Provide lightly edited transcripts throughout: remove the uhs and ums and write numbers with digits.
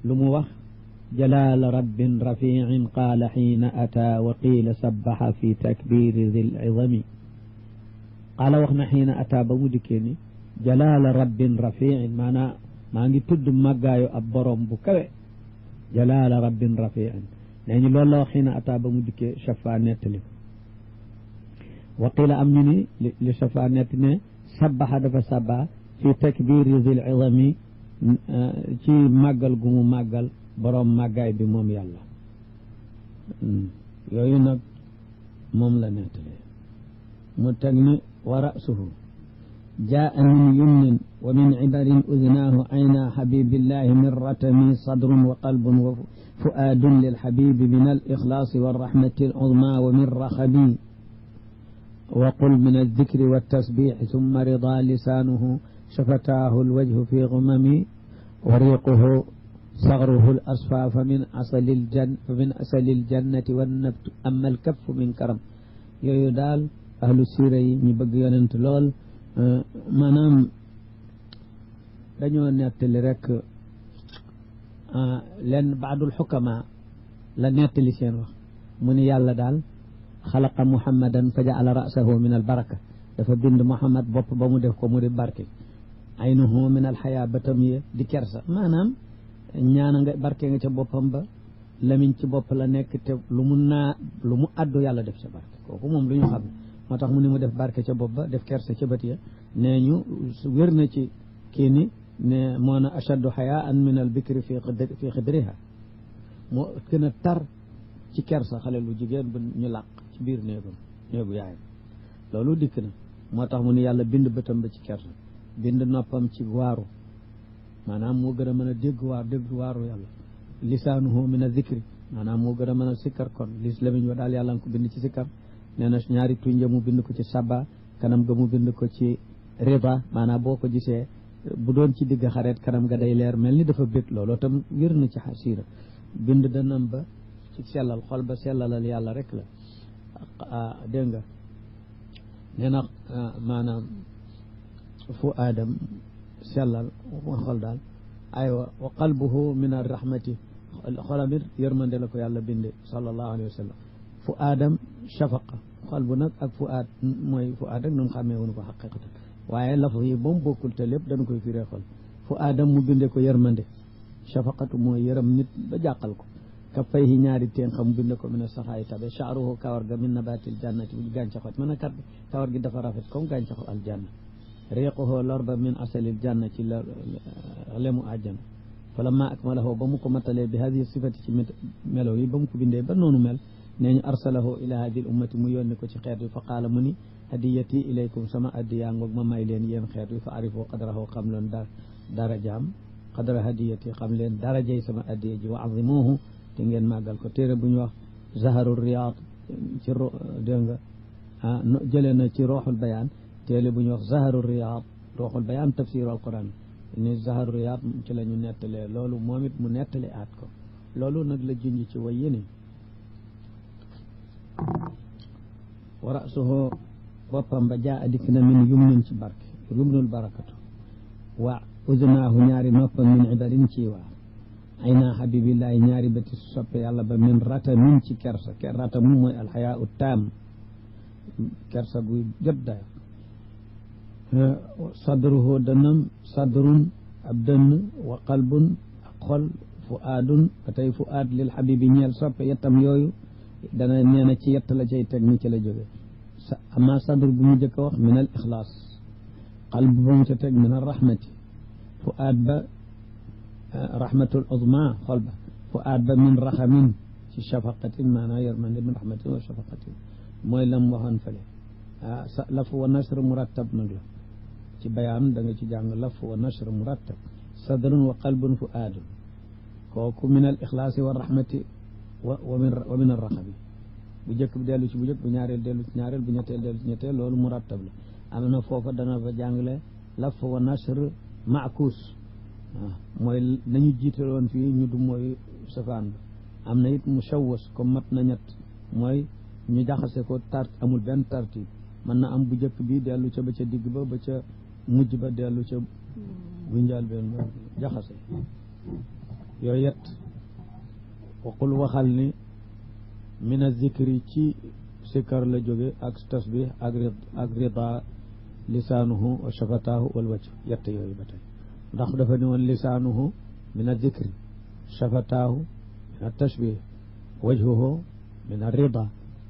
لموخ جلال رب رفيع قال حين أتى وقيل سبح في تكبير ذي العظم قال وخنا حين أتى بمدكيني جلال رب رفيع معنا ما نجي تد مغايو أبروم بكوي جلال رب رفيع يعني لولا حين أتى بمدكي شفا نتلي وقيل أمني لشفا نتني سبح دفا سبح في تكبير ذي العظم ci màggal gu mu màggal boroom màggaay bi moom yàlla yooyu nag moom la nettali mu teg ni wa ra'suhu jaa min yumnin wa min ibarin udnaahu ayna habibillahi min ratami sadrun wa qalbun wa fuaadun lilhabibi min alixlaasi walrahmati aluzma wa min raxabi wa qul min aldikri waltasbixi summa rida lisaanuhu شفتاه الوجه في غمم وريقه صغره الأصفى فمن أصل الجنة والنبت أما الكف من كرم yooyu daal ahlu siira yi ñu bëgg yonent lool maanaam dañoo nettali rek leen baadul xukama la nettali seen wax mu ni yàlla daal xalaqa muhammadan fa jaala rasahu min albaraka dafa bind muhammad bopp ba mu def ko mu di barke aynuhu min alxayaa batam ye di kersa maanaam ñaana nga barke nga ca boppam ba lamiñ ci bopp la nekk te lu mu addu yàlla def ca barke kooku moom lu ñu xam moo tax mu ni mu def barke ca bopp ba def kersa ca bët ya nee ñu wér na ci kii ni ne moo na ashaddu xayaan min al bikri fi xidriha moo gën a tar ci kersa xale lu jigéen bu ñu làq ci biir néegu yaayam loolu dikk na moo tax mu ni yàlla bind bëtam ba ci kersa bind noppam ci waaru maanaam moo gën a mën a dégg waaru yàlla lisaanuhu min a zikri maanaam moo gën a mën a sikkar kon lamiñ wa daal yàlla nga ko bind ci sikkar nee na ñaari tuñ mu bind ko ci saba kanam ga mu bind ko ci rida maanaam boo ko gisee bu doon ci digg xareet kanam ga day leer mel ni dafa bég looloo tam wér na ci xasiira bind danam ba ci sellal xol ba sellalal yàlla rek la dégg nga nee na maanaam fu aadam sellal xol daal aywa wa qalbuhu min arrahmati xolamit yërmande la ko yàlla binde sallallahu alayhi wa sallam fu aadam shafaqa xol bu nag ak fu aad mooy fu aad ak nun xàmmee wuñu ko xaqiqatan waaye laf yi ba mu bokkul te lépp dañu koy firee xol fu aadam mu binde ko yërmande shafaqatu mooy yërëm nit ba jàqal ko ka fay yi ñaari teen xam mu binde ko min a saxaayi tabe sha'ruhu kawar ga min nabatil jannati bu gàncaxot mën a kat kawar gi dafa rafet comme gàncaxu aljanna riquhu lorba min asalil janna ci lemu àjjana falamma akmalahu ba mu ko matalee bi hadihi sifati ci melo yi ba mu ko bindee ba noonu mel nee ñu arsalahu ila hadihi l ummati mu yónni ko ci xeet wi fa qaala mu ni hadiyati ilaykum sama addiyaa ngoog ma may leen yéen xeet wi fa arifu qadrahu xam leen darajaam qadra hadiyati xam leen darajay sama addiya ji wa azimuhu te ngeen màggal ko téere bu ñu wax zaharu riyaad ci dégg nga jëlee na ci ruuxul bayaan téele bu ñu wax zaharu riyaad ruuxul bayaan tafsiru alquran ni zaharu riyaad ci la ñu nettalee loolu moom it mu nettali aat ko loolu nag la junj ci way yéni wa ra'suhu boppam ba jaa dikk na min yumnin ci barke yumnul barakatu wa udnaahu ñaari noppam min ibarin ci waa ayna habibillahi ñaari bëti soppe yàlla ba min ratamin ci kersa ratamu mooy alxayaa u taam kersa guy jot dayo sadruhu dënnam sadrun ab dënn wa qalbun ak xol fuaadun ba tey fuaad lil habibi ñeel soppe yettam yooyu dana nee na ci yett la cay teg ni ci la jóge ama sadr bu mu jëkk a wax min al ixlaas qalb ba mu ca teg min al rahmati fuaad ba rahmatul uzma xol ba fuaad ba min raxamin ci shafaqatin maanaam yërmande min rahmatin wa shafaqatin mooy lam waxoon fële laf wa nasr murattab nag la ci bayaan da nga ci jàng laf wa nasr murattab sadrun wa qalbun fuaadun kooku min al ixlaasi wa rahmati wa min al raxami bu njëkk bi dellu ci bu njëkk bu ñaareel dellu ci ñaareel bu ñetteel dellu ci ñetteel loolu murattab la am na foofa dana fa jàngale laf wa nasr maakuus waaw mooy nañu jiitaloon fii ñu du mooy safaan ba am na it mushawwas comme mat na ñett mooy ñu jaxase ko amul benn tartib mën na am bu njëkk bi dellu ca ba ca digg ba ba ca mujj ba dellu ca bu njaal benn ba jaxase yooyu yett waqul waxal ni min a zikri ci sikkar la jóge ak tasbih ak rida lisaanuhu wa shafataahu wal wajh yett yooyu ba tey ndax dafa ni woon lisaanuhu min a zikri shafataahu min a tashbih wajhuhu min a rida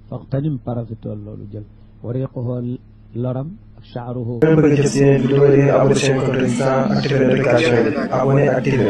faqtanim parafitool loolu jël wariquhu loram ak sha'ruhu. bëgg jot si vidéo yi abonné chaîne Compte Résistant activé notification yi abonné activé